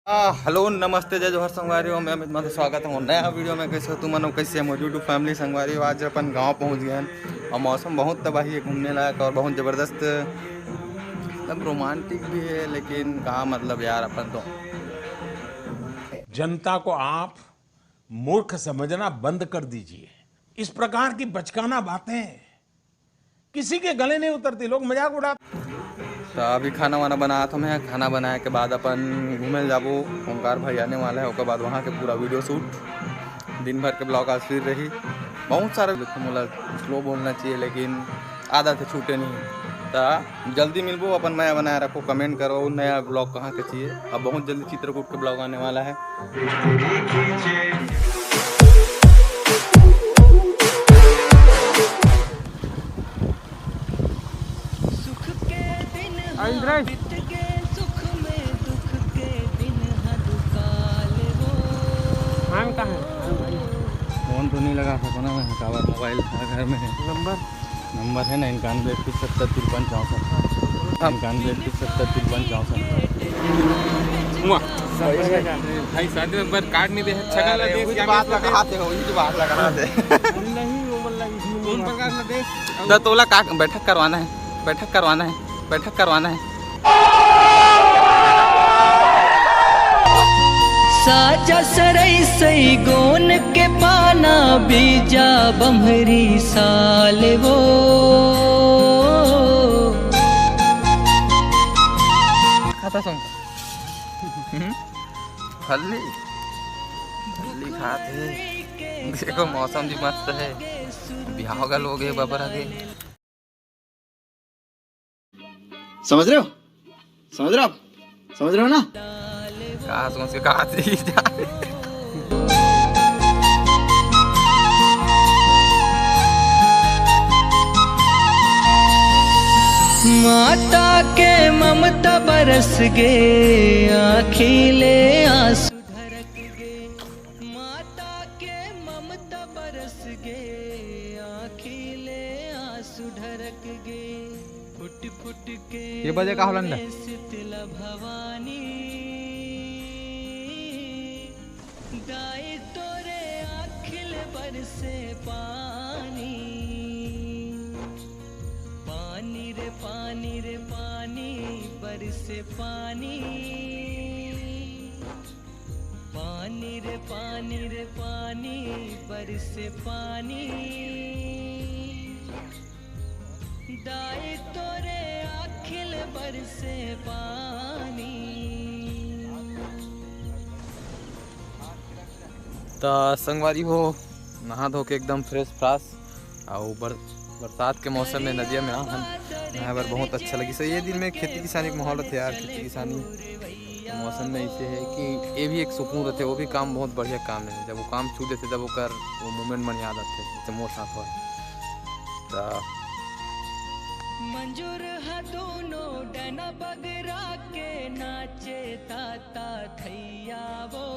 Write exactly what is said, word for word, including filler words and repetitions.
आ, हेलो, नमस्ते, जय जोहार संगवारी हो, मैं अमित माथुर, स्वागत है नया वीडियो में। कैसे हो तुम मन, कैसे है मोर YouTube family संगवारी हो? आज अपन गांव पहुंच गए हैं और मौसम बहुत तबाही है घूमने लायक और बहुत ज़बरदस्त, मतलब रोमांटिक भी है, लेकिन कहा मतलब यार अपन तो। जनता को आप मूर्ख समझना बंद कर दीजिए। इस प्रकार की बचकाना बातें किसी के गले नहीं उतरती, लोग मजाक उड़ाते। तो अभी खाना वाना बनात हंव मैं, खाना बनाए के बाद अपन घूमे ल जाबो। ओंकार भाई आने वाला है, ओकर बाद वहाँ के पूरा वीडियो शूट, दिन भर के ब्लॉग आज फिर रही। बहुत सारा, मोला स्लो बोलना चाहिए, लेकिन आदत है छूटे नहीं। तो जल्दी मिलबो, अपन मया बनाए रखो, कमेंट करो नया ब्लॉग कहाँ के चाहिए। अब बहुत जल्दी चित्रकूट के ब्लॉग आने वाला है। फोन तो नहीं लगा सकता ना मैं, काबर मोबाइल था घर में। नंबर नंबर है ना, इक्यानवे इकतीस सत्तर तिरपन चौसठ। इक्यानवे इकतीस सत्तर तिरपन चौसठ। भाई साहब, एक बार कार्ड नहीं दे, छगन ला दे, वही तो बात लगा दे, वही तो बात लगा दे। कौन प्रकार ला दे? तो तोला का बैठक करवाना है, बैठक करवाना है, बैठक करवाना है। साजा सरई सई गोन के पाना, बीजा बम्हरी साल वो। खाता सुन। हम्म? फल्ली, फल्ली खात हे। देखो मौसम भी मस्त है, बिहाव का लोग है बबरा के। समझ रहे हो? समझ रहे हो आप? समझ रहे हो ना? कहाँ समझ के कहाँ से ही जा रहे? माता के ममता बरस गे, आँखी ले आंसू ढरक गे। माता के ममता बरस गे, आँखी ले आंसू ढरक गे। फुट फुट के ये बजे का होलंडा? शीतला भवानी, दाई तोरे आँखी ले बरसे पानी। पानी रे पानी रे पानी, बरसे पानी। पानी रे पानी रे पानी, बरसे पानी। दाई तोरे आँखी ले बरसे पानी। त संगवारी हो, नहा धो के एकदम fresh frash, अउ बर-, बरसात के मौसम में नदिया में आ हन नहाए बर बहुत अच्छा लगिस। ये दिन में खेती किसानी के माहौल रथे यार, खेती किसानी के मौसम में ऐसे है कि ये भी एक सुकून रथे, वो भी काम बहुत बढ़िया काम है। जब वो काम छू देथे तब ओकर वो moment मन याद आथे, जैसे मोर साथ हुआ। त मंजूर ह दोनों डना बगरा के नाचे ताता थैया वो।